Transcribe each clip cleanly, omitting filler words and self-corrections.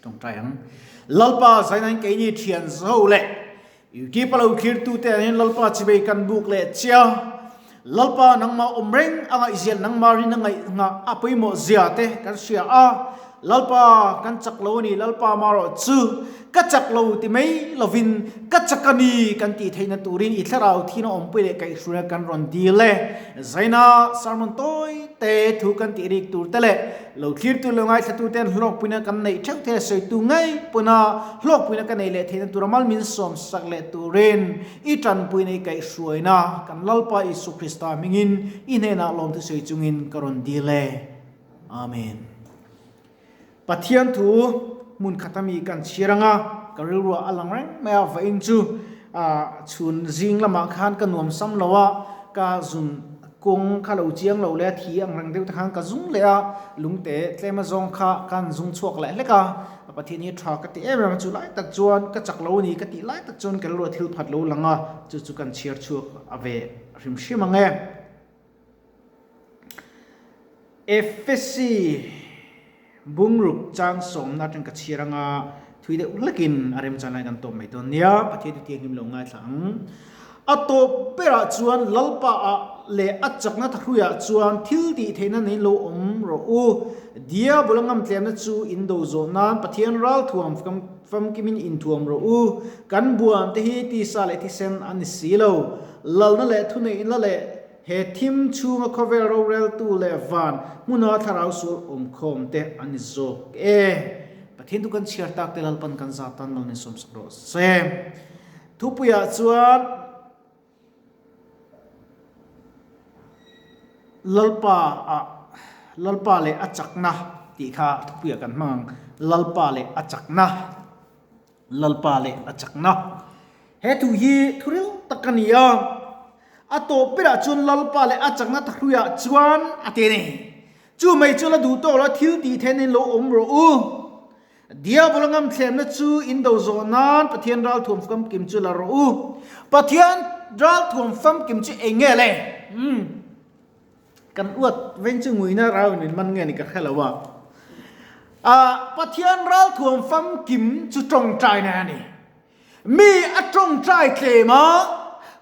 Tawngtai ang. Lalpa zainain keini thian zo leh Youtube a lo thlirtute ah hian Lalpa chibei kan buk leh chia. Lalpa nangmah awm reng a ngaihzia nangmah rin a ngaih nghah a pawimawh zia te kan hria a. Lalpa kan chak lo a ni, Lalpa marawh chu ka chak lo ti mai lovin ka chak a ni kan tih theihna turin i thlarau thina awmpui leh kaihhruaina kan rawn dil e. Zaina sermon tawi te thu kan tih rik tur te leh lo thlirtu leh ngaithlatuten hlawkpuina kan neih theuh thei a sawitu ngei pawna hlawkpuina ka neih leh theihna tura mal min sawm sak leh turin i tanpuina i kaihhruaina kan Lalpa Isu Krista hmingin i hnenah lawmthu sawi chungin ka rawn dil e. Amen. Pathian thu hmun khat ami kan chhiar anga ka rilruah a lang reng mai a, vawiin chu chhun zing lamah khan ka nuam sam lo a, ka zun kawng kha lo chiang lo leh a thi ang reng deuh te khan ka zung leh a, lungte tlem azawng kha kan zung chhuak leh hlek a, Pathian hi tha ka ti em em a, chu lai tak chuan ka chak lo a ni ka tih lai tak chuan ka rilruah thil phat lo lang a, chu chu kan chhiar chhuak a ve hrim hrim ang e. Efesi bungruk chang sawmna atang ka chhiar anga thui deuh hlekin a remchan lai kan tawp mai dawn nia, Pathian chu thianghlim lo ngaithla ang. A tawp berah chuan Lalpa ah leh a chakna thahruiah chuan thil tih theihna nei lo awm rawh u. Diabol a ngamtlemna chu in do zawh nan Pathian ralthuam famkimin inthuam rawh u. Kan buan te hi tisa leh thisen a ni si lo. Lalna leh thuneihna leh He thim chhunga khawvel roreltu leh van hmuna thlarau sual awmkhawm te an ni zawk e. Pathian chu kan chhiar tak te Lalpan kan zat tan mal min sawmsak rawh se. Thupuiah chuan Lalpa ah Lalpa leh a chakna tih kha thupuiah kan hmang ang. Lalpa leh a chakna. Lalpa leh a chakna. He thu hi thuril tak a ni a, a tawp berah chuan Lalpa leh a chakna thahruiah chuan a ti a ni. Chu mai chu la duh tawk lo, thil tih thein in lo awm rawh u. Diabola ngamthlemna chu in do zawh nan Pathian ralthuam famkim chu la rawh u. Pathian ralthuam famkim chu eng nge le? Umm. Kan uat veng chu nguina rau in man nge ni ka hre lo a. Ah, Pathian ralthuam famkim chu tawngtaina a ni. Mi a tawngtai tlem a,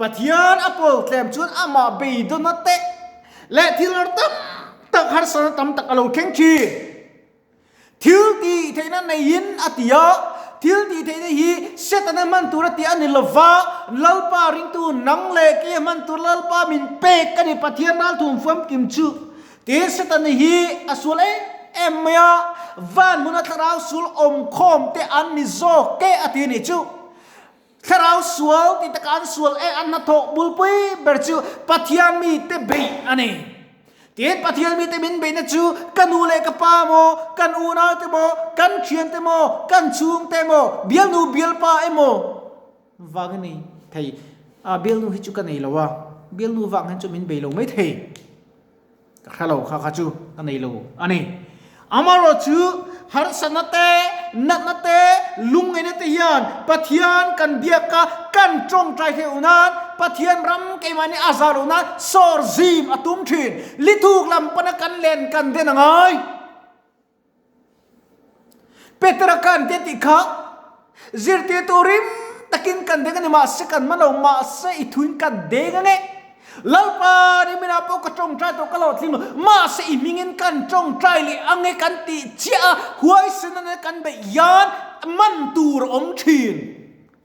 Pathian a pawl tlem chuan amah beidawna te leh thil har tam tak harsatna tam tak a lo thleng thin. Thil tih theihna neiin a ti a, thil tih theihna hi Setana hman tur a ti a ni lova, Lalpa ringtu nang leh kei a hman tur Lalpa min pek a ni Pathian ralthum famkim chu. Tin Setana hi a sual em em mai a, van hmuna thlarau sul awmkhawm te an ni zawk e a ti a nih chu. Thlarau sual ti taka an sual e an hnathawh bulpui ber chu Pathian mite beih a ni. Tin, Pathian mite min beihna chu ka nu leh ka pa emaw, kan unaute emaw, kan thiante emaw, kan chhungte emaw, bialnu bialpa emaw vang a ni thei. A bialnu hi chu ka nei lo a, bialnu vang hian chu min bei lo mai thei. Ka hre lo kha kha chu ka nei lo a ni. Amaherawh chu harsatna te, natna te, lungngaihna te hian Pathian kan biak a, kan tawngtai theih nan, Pathian ram keimahni a zah loh nan sawr zim a tum thin. Lithuk lam pana kan len kan den a ngai. Petera khan te tih kha zirtirtu rim takin kan deng a ni mahse kan man lo mahse i thuin kan deng ange Lalpa ni minah pawh ka tawngtai tawh ka lo tling lo mahse i hmingin kan tawngtai leh ange kan tih chiah a huaisen a kan beih hian man tur a awm thin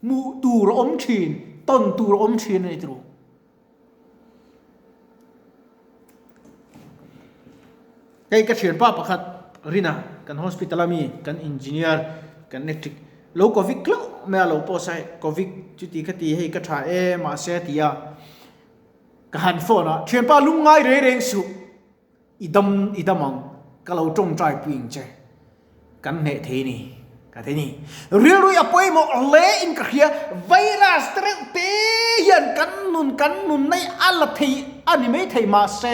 hmuh tur a awm thin tawn tur a awm thin a ni tiro. Hei ka thianpa pakhat Rina kan hospital a mi kan engineer kan electric lo covid hlauh mai a lo post a hei covid chuti kha ti hei ka tha e mahse a ti a ka han phone a thianpa lungngai reng reng suh I dam i dam ang, ka lo tawngtai pui ang che. Kan hneh thei ni, ka ti ni. Rilru a pawimawh hle in ka hria, virus te reuh te hian kan nun kan nunna hi a la thei a ni mai thei mahse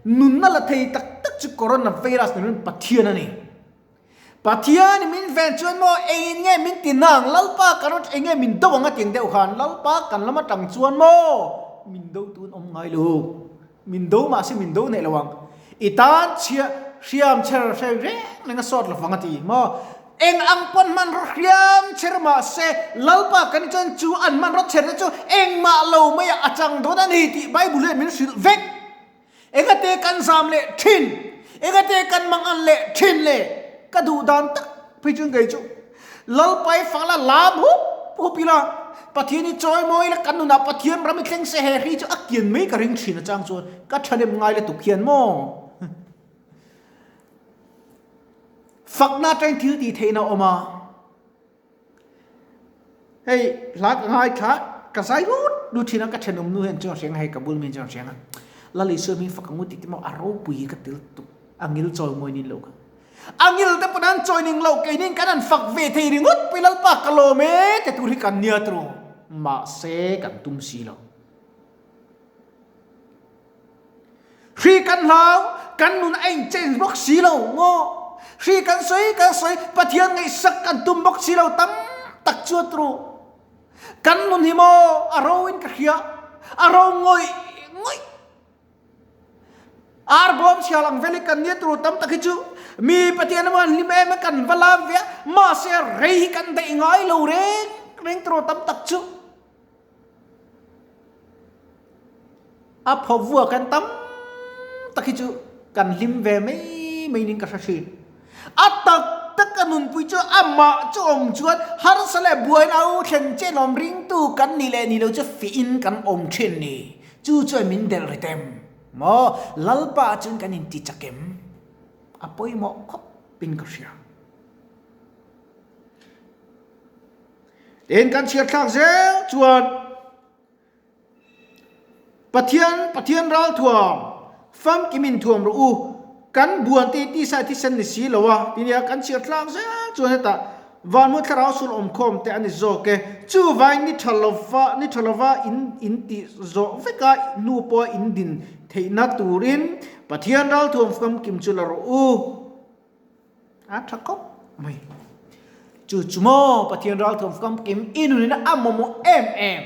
nunna la thei tak tak chu corona virus ni lovin Pathian a ni. Pathian i min ven chuan maw engin nge min ti nang, Lalpa kan rawt eng nge min do ang a ti ang deuh khan Lalpa kan lam atang chuan maw min do tun awm ngai lo, min do mahse min do neih lo ang, i tan chhia hriam chher hre reng reng a sawt lovang a ti maw. Eng ang pawn hmanraw hriam chher mah se, Lalpa kan chuan chu an hmanraw chher te chu engmah lo maiah a chang dawn a ni tih Bible hian min hrilh vek. Engate kan zam leh thin? Engate kan mang an leh thin le? Ka duh dan tak phei chuan kei chu Lalpa i fak la lam hup hup ila, Pathian i chawi mawi ila, kan nunah Pathian ram i thleng se he hri chu a kian mai ka ring thin atang chuan ka thahnem ngai lutuk hian maw? Fakna atangin thil tih theihna a awm a. Hei hla ka ngaithla ka zai lut lut thin a ka thenawm nu hian chuan hriang a hei ka bul mi chuan hriang a Lal Isua hming fak ang u tih te maw a ropui hi ka tel tuk a ngil chawi mawi nin lo kha a ngil te pawn an chawi ning lo keinin kan han fak ve thei ringawt pui Lalpa ka lawm e te tur hi kan nia tiraw mahse kan tum si lo. Hri kan hlau, kan nun a in change bawk si lo maw? Hri kan sawi kan sawi, Pathian ngaihsak kan tum bawk si lo tam tak chu a tru. Kan nun hi maw a ro in ka hria, a ro ngawih ngawih. Ar bawm chhial ang vel hi kan nia tru tam tak hi chu mi Pathian emaw an hlim em a kan va lam ve a, mahse rei hi kan daih ngai lo reng reng tru tam tak chu. A phaw vua kan tam tak hi chu kan hlim ve mai mai ning ka hre thin. A tak tak a nunpui chu amah chu awm chuan harsa leh buaina au thlen chen awm ringtu kan nih leh nih lo chu fihin kan awm thin ni. Chu chuan min delh ri tem maw? Lalpa chuan kan inti chak em? A pawimawh khawp in ka hria. Tin kan chhiar thlak zel chuan Pathian Pathian ralthuam famkim in thuam rawh u kan buan te tisa thisen ni si lo a tinia kan chhiar thlak zel chuan hetah vanhmu thlarau sul awmkhawm te a ni zawk e chuvain ni tha lova ni tha lova in in tih zawh veka hnu pawha in din theihna turin Pathian ralthuam famkim chu la rawh u. A tha khawp mai. Chu chu maw Pathian ralthuam famkim i nunin a mamawh em em.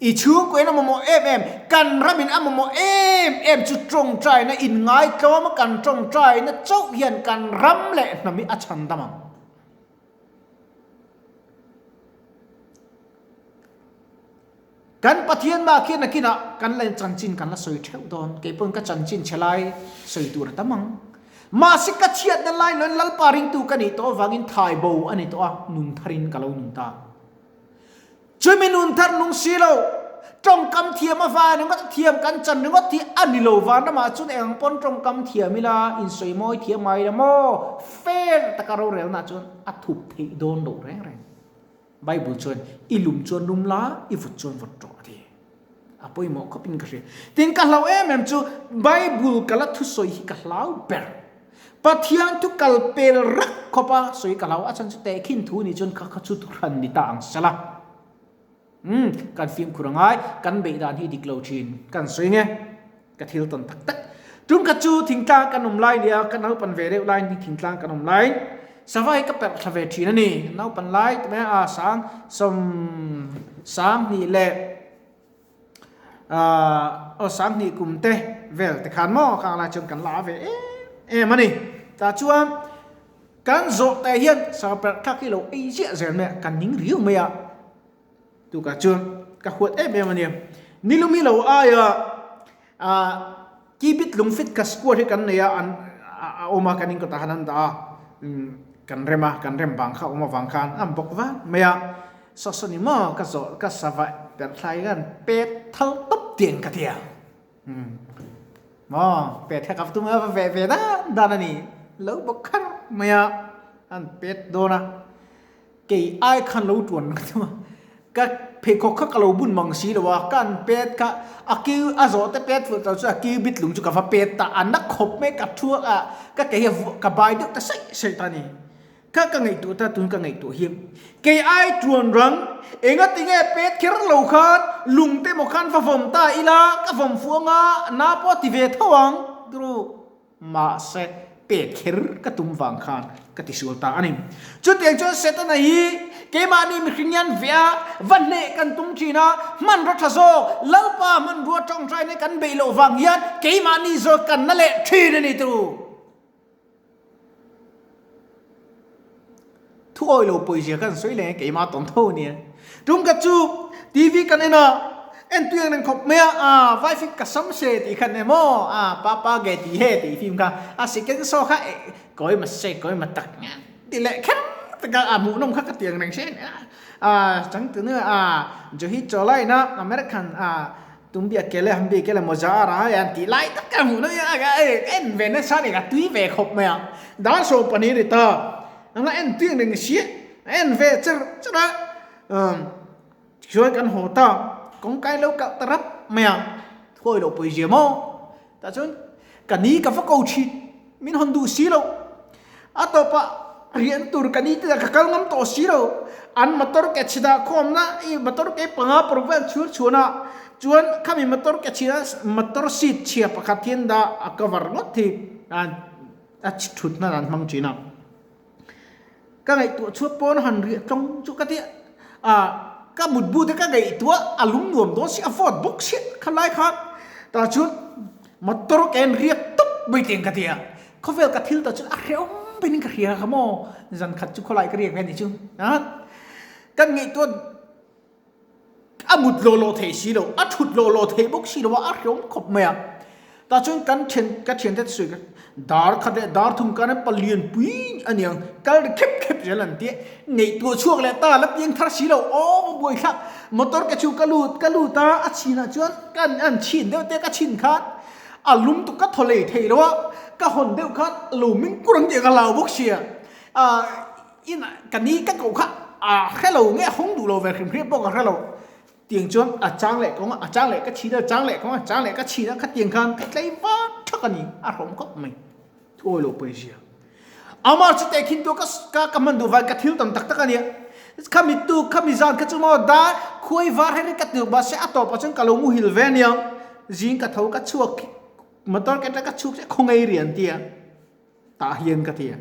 I chhungkuain a mamawh em em, kan ramin a mamawh em em chu tawngtaina inngaitlawm a kan tawngtaina chauh hian kan ram leh hnam hi a chhan dam ang. Kan Pathian mah khian nakinah kan la chanchin kan la sawi theuh dawn. Kei pawn ka chanchin chhe lai sawi tur a tam ang. Mahse ka chhiatna lai loin Lalpa ringtu ka nih tawh avangin thai bo a ni tawh a, nun tharin ka lo nun ta. Chumi nun thar nung si lo, tawngkam thiam avang ringawt a thiam kan chan ringawt hi a ni lo van ramah chuan eng ang pawn tawngkam thiam ila, insawi mawi thiam ngai ila maw, fair taka rorelna chuan a thup theih dawn loh reng reng. Bible chuan i lum chuan lum la, i vut chuan vut rawh a ti. A pawimawh khawpin ka hria. Tin ka hlau em em chu Bible ka la thusawi hi ka hlau ber. Pathian thu kal pel rak khawpa sawi ka hlau. A chhan chu tehkhin thu nih chuan kha kha chu thuhran ni ta ang sela. Umm kan fimkhur angai, kan beih dan hi dik lo thin kan sawi nge. Ka thil tawn tak tak. Tum khat chu thingtlang kan awm lai nia, ka naupan ve deuh lai ni thingtlang kan awm lai. Sava hi ka perh thla ve thin a ni. Naupan lai ti mai a sang sawm sang hnih leh aw sang hnih kum te vel te khan maw khang lai chuan kan la ve em em a ni. Tah chuan kan zawh te hian sava perh thlak hi lo ei ziah zel mai a, kan ning riau mai a. Tukah chuan ka huat em em a nia. Nilum hi lo aia ah kibit lung fit kha square hi kan nei a an a awm a kan inkawtah khan an dah a kan rem a kan rem vang kha awm avang khan an bawk vang mai a saw saw ni maw ka zawh ka sava perh thlai khan pet thal tawp tiang ka tia maw pet kha ka tum a va ve ve dan dan a ni lo bawk kher mai a an pet dawn a. Kei ai khan lo tuan ka tum a, ka pheikhawk kha ka lo bun mang si lo a, ka an pet kha a kiu a zawh te pet fuh tawh chu a kiu bit lung chu ka va pet ta, a na khawp mai ka thu a, ka ke hi ka bai deuh ta saih saih ta a ni. Kha ka ngaihtuah ta tun ka ngaihtuah hi kei ai tuan rang enga tinge pet kher lo khan lung te emaw khan va vawm ta ila ka vawm fuh anga na pawh a ti ve tho ang turu. Mahse, pek kher ka tum vang khan ka tisual ta a ni. Chutiang chuan Setana hi keimahni mihring hian veh a, va hneh kan tum thin a, hmanraw tha zawk, Lalpa hmanrua tawngtaina kan beih loh vang hian keimahni zawk kan na leh thin a ni tu. Thu awi lo pawizia kan sawi leh keimah tawn tho ania. Tum khat chu TV kan en a, en tui ang reng khawp mai a, aa vai film ka sam se tih khan emaw aa papa ge tih he tih film kha a second show kha eh kawi ma se kawi ma tak nga ti leh kher tak a, a hmuhnawm kha ka ti ang reng se ania. Aa changtunu aa Johi Chawla ina American aa Tumbia kele hambi kele mawza a ra a an tih lai tak ka hmuh na en ve nasa ni ka tui ve khawp mai a dar 12 ri ta anga en tui ang reng sia en ve cher cher a chuan kan haw ta kawngkai lo kalh ta rap mai a thawi loh pawh i zia maw tah chuan ka ni ka va ko thin min hawn duh si lo a tawpah rian tur ka ni te ka kal ngam tawh si lo an motor ke chhida khawmna i motor ke panga paruk vel chhur chhuan a chuan khami motor ke chhia motor seat chhia pakhat hian da a cover ngawt hi a thut nan an hmang thin a ka ngaihtuah chhuat pawn han riah tlawng chu ka tia a ka mutbu te ka ngaihtuah a lung nuam dawn si a vawt bawk si khalai khan tah chuan motor ke an riak tawp mai teng ka tia Khawvel ka thil ta chu a hrehawm benin ka hria kha maw zan khat chu khawlai ka riak ve a ni chu a kan ngaihtuah a mut lawh lawh theih si lo a thut lawh lawh theih bawk si lo a a hrehawm khawp mai a tah chuan kan thian ka thian te sawi ka dar khat leh dar thum khan palian pui a niang kal ri khep khep zel an tia ngaihtuah chhuak leh ta la piang thar si lo aw buaithlak motor ke chu ka lut ka lut a a chhinah chuan kan an chhin deuh te ka chhin khan A lum tuk ka thaw lei thei lo a, ka hawn deuh khan lo ming kur ang tih ka hlau bawk sia. A in ka ni ka koh kha a hre lo nge a hawng duh lo ve hrim hrim pawh ka hre lo. Tiang chuan a chang leh kawng a, a chang leh ka chhin a, a chang leh kawng a, a chang leh ka chhin a, khatiang khan ka tlei var thak a ni, a hrawm khawp mai. Thuawi lo pawizia. Amah chu tehkhin tur ka ka ka hman duh vai ka thil tam tak tak a nia. Khami tu khami zan kha chu maw da khuai var her ka tirh mahse a tawpah chuan ka lo muhil ve a nia. Zing ka tho ka chhuak motor ke atang ka chhuk chiah khawngaih rian tia tah hian ka ti a.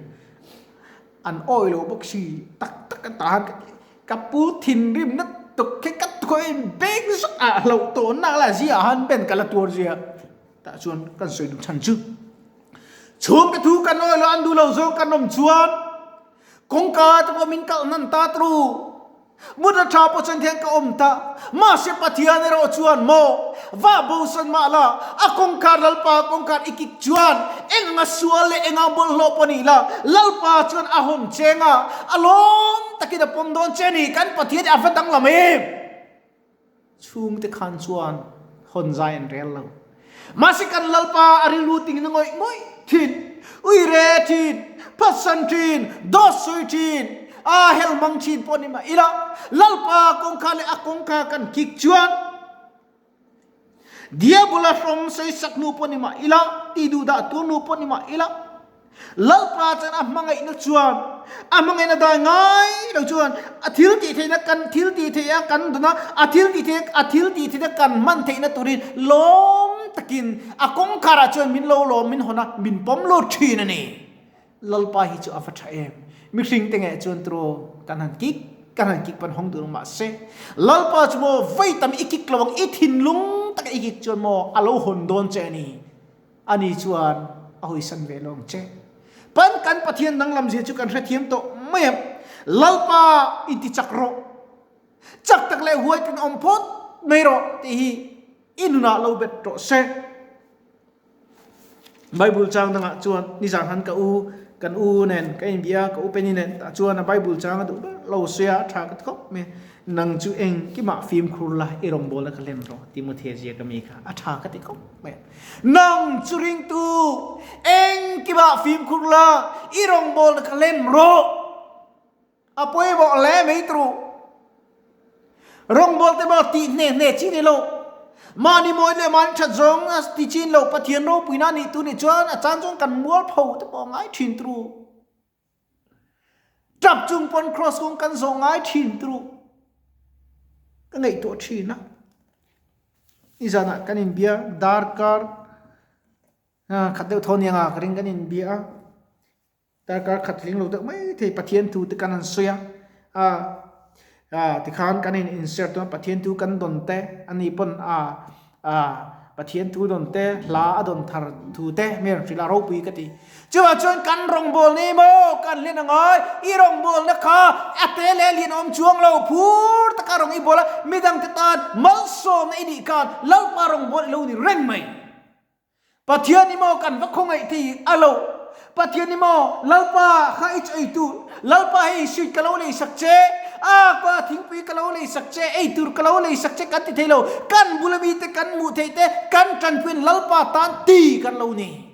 An awi lo bawk si tak tak a tah han ka ti ka pu thinrim na tuk khe ka khawi beng zawk ah hlauh tawh nak la zia han ben ka la tuar zia. Tah chuan kan sawi duh chhan chu chhungte thu kan awi lo an duh lo zawng kan awm chuan kawngka te pawh min kalh hnan ta tru mut a tha pawh chuan thian ka awm ta mahse Pathian erawh chuan maw va bosan mah la a kawngkhar Lalpa kawngkhar i kik chuan eng anga sual leh eng anga bawlhhlawh pawh nih la Lalpa chuan a hawn cheng a a lawm takin a pawm dawn che a ni kan Pathian hi a va danglam em. Chhungte khan chuan hawn zai an rel lo. Mahse kan Lalpa a rilru ting na ngawih ngawih thin, ui re thin, phatsan thin, dawt sawi thin, a hel mang thin pawh ni mah ila, Lalpa kawngka leh a kawngka kan kik chuan Diabola hrawm sawi sak hnu pawh ni mah ila, ti duhdah tur hnu pawh ni mah ila, Lalpa chuan a hmangaihna chuan a hmangaihna dai ngai lo chuan a thil tih theihna kan thil tih theih a kan dun a, a thil tih theih a thil tih theihna kan hman theihna turin lawm takin a kawngkharah chuan min lo lawm min hawn a, min pawm lut thin a ni. Lalpa hi chu a va tha em. Mihring te ngei chuan turaw kan han kik kan han kik pawn hawng tur ang mahse Lalpa chu maw vei tam i kik lo ang i thinlung taka i kik chuan maw a lo hawn dawn che a ni. Ani chuan a hawisan ve lo ang che. Pan kan Pathian danglam zia chu kan hrethiam tawh mai ang. Lalpa i ti chak rawh. Chak tak leh huai takin awm phawt mai rawh tih hi i nunah lo bet rawh se. Bible chang dangah chuan nizan han ka u kan u nen ka inbia ka u Penny nen tah chuan a Bible chang a duh ber lo sia a tha ka ti khawp mai. Nang chu engkimah fimkhur la i rawngbawlna kha hlen rawh Timothea zia ka mi kha a tha ka ti khawp mai. Nang chu ringtu engkimah fimkhur la i rawngbawlna kha hlen rawh. A pawimawh hle mai turu. Rawngbawlte maw tih hne hne chi ni lo. Mahni mawi leh mahni that zawng a ti chin lo Pathian ropuina nih tu nih chuan a chan chuan kan mualpho te pawh a ngai thin turu. Tap chung pawn cross kawng kan zawh ngai thin turu. Ka ngaihtuah thin a. Nizanah kan inbia darkar khat deuh thaw nia nga ka ring kan inbia a. Darkar khat tling lo deuh mai thei Pathian thu te kan han sawi a. A tikhan kan in insert a Pathian thu kan dawn te ani pawn a a Pathian thu dawn te hla a dawn thar thu te mi rawn hrilh a ropui ka ti. Chuvang chuan kan rawngbawlna emaw kan hlen angai i rawngbawlna kha A te leh lian awm chuang lo, phur taka rawng i bawl a, midangte tan malsawmna i nih khan Lalpa rawngbawl i lo ni reng mai. Pathian i maw kan va khawngaih thei a lo. Pathian i maw Lalpa kha i chaw ei tur, Lalpa hei sweet ka lo lei sak che, a ka thingpui ka lo lei sak che, ei tur ka lo lei sak che kan ti thei lo. Kan bula mite kan hmuh theih te, kan tanpuiin Lalpa tan ti kan lo ni.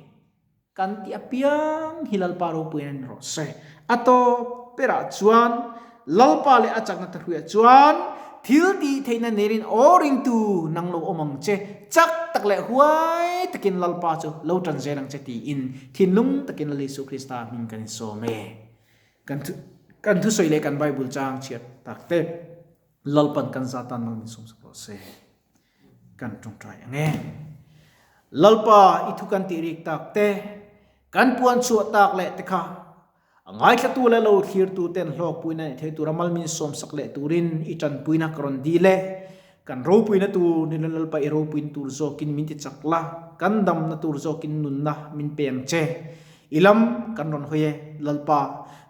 Kan ti apiang hi Lalpa ropuiin a ni rawh se. A tawp berah chuan Lalpa leh a chakna thahruiah chuan thil tih theihna nerin aw ringtu nang lo awm ang che, chak tak leh huai takin Lalpa chu lo tan zel ang che tiin thinlung takin Lal Isu Krista hming kan insawm e. Kan kan thusawi leh kan Bible chang chhiat tak te Lalpan kan za tan mang min sawmsak rawh se. Kan tawngtai ang e. Lalpa i thu kan tih rik tak te, kan puan chhuah tak leh te kha a ngaithlatu leh lo thlirtu ten hlawkpuina neih thei tura mal min sawmsak leh turin i tanpuina ka rawn dil e. Kan ropuina tur ni Lalpa i ropuina tur zawkin min ti chak la, kan damna tur zawkin nunna min pe ang che. I lam kan rawn hawi e, Lalpa,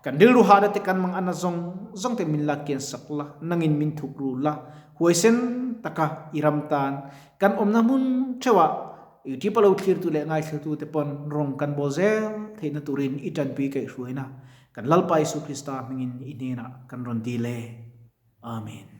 kan rilru hahna te kan mang ana zawng zawng te min la kian sak la, nangin min thuk ru la, huaisen taka i ram tan kan awmna hmun theuhah YouTube a lo thlirtu leh ngaithlatu te pawn rawng kan bawl zel theihna turin i tanpui kaihhruaina kan Lalpa Isu Krista hmingin i hnenah kan rawn dil e. Amen.